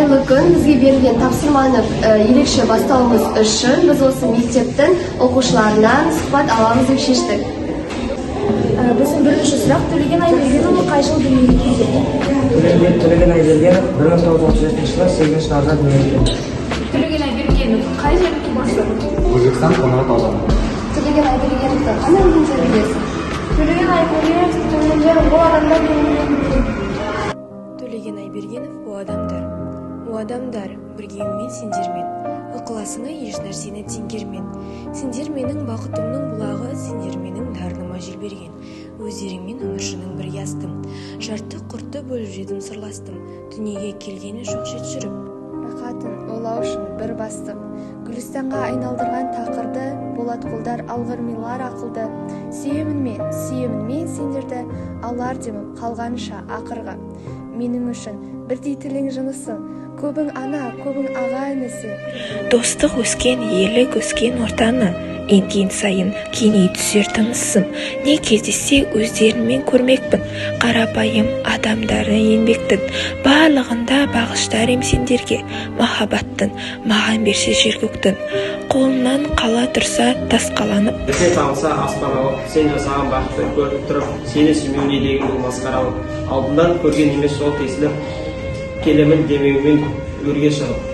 Қайырлы күн! Бізге берілген тапсырманы ерекше бастауымыз үшін біз осы мектептің оқушыларынан сұхбат аламыз деп шештік. Біздің бірінші сұрақ: Төлеген Айбергенұлы қай жылы дүниеге келген? Төлеген Айбергенов 1937 жылы 8 наурызда дүниеге келді. Төлеген Айбергенов қай жердің тумасы? Өзбекстан, Қоңырат ауданы. Төлеген Айбергеновтің қандай өлеңдерін білесің? Төлеген Айбергеновтің өлеңдері «О адамдар» өлеңін білемін. Төлеген Айбергенов, «О адамдар». О адамдар, біргемін сендермен, ықыласыңа еш нәрсені теңгермен. Сендер менің бақытымның бұлағы, сендер менің дарыныма жел берген. Өздеріңмен өмір шыңын бірге астым, жарты құртты бөліп жедім, сырластым. Дүниеге келгені жоқ жет жүріп. Рақатын ойлау үшін бір бастым. Гүлістанға айналдырған тақырды болат қолдар, алғыр милар ақылды. Сүйемін мен, сүйемін мен сендерді, алар демім қалғанша ақырғы. Менің үшін бірдей тілің, жынысың, көбің ана, көбің аға інісің. Достық өскен, ерлік өскен ортаны енген сайын кеңей түсер тынысым. Не кездессе, өздеріңмен көрмекпін. Қарапайым адамдары еңбектің барлығында бағыштар ем сендерге махаббаттың, маған берсе жер көктің қолынан қала тұрса тас қаланып. Бірде табылса аспан алып, сен жасаған бақытты көріп тұрып, сені сүймеу не деген бұл масқаралық? Алдынан көрген емес жол тесіліп, келемін демеумен өрге шығып.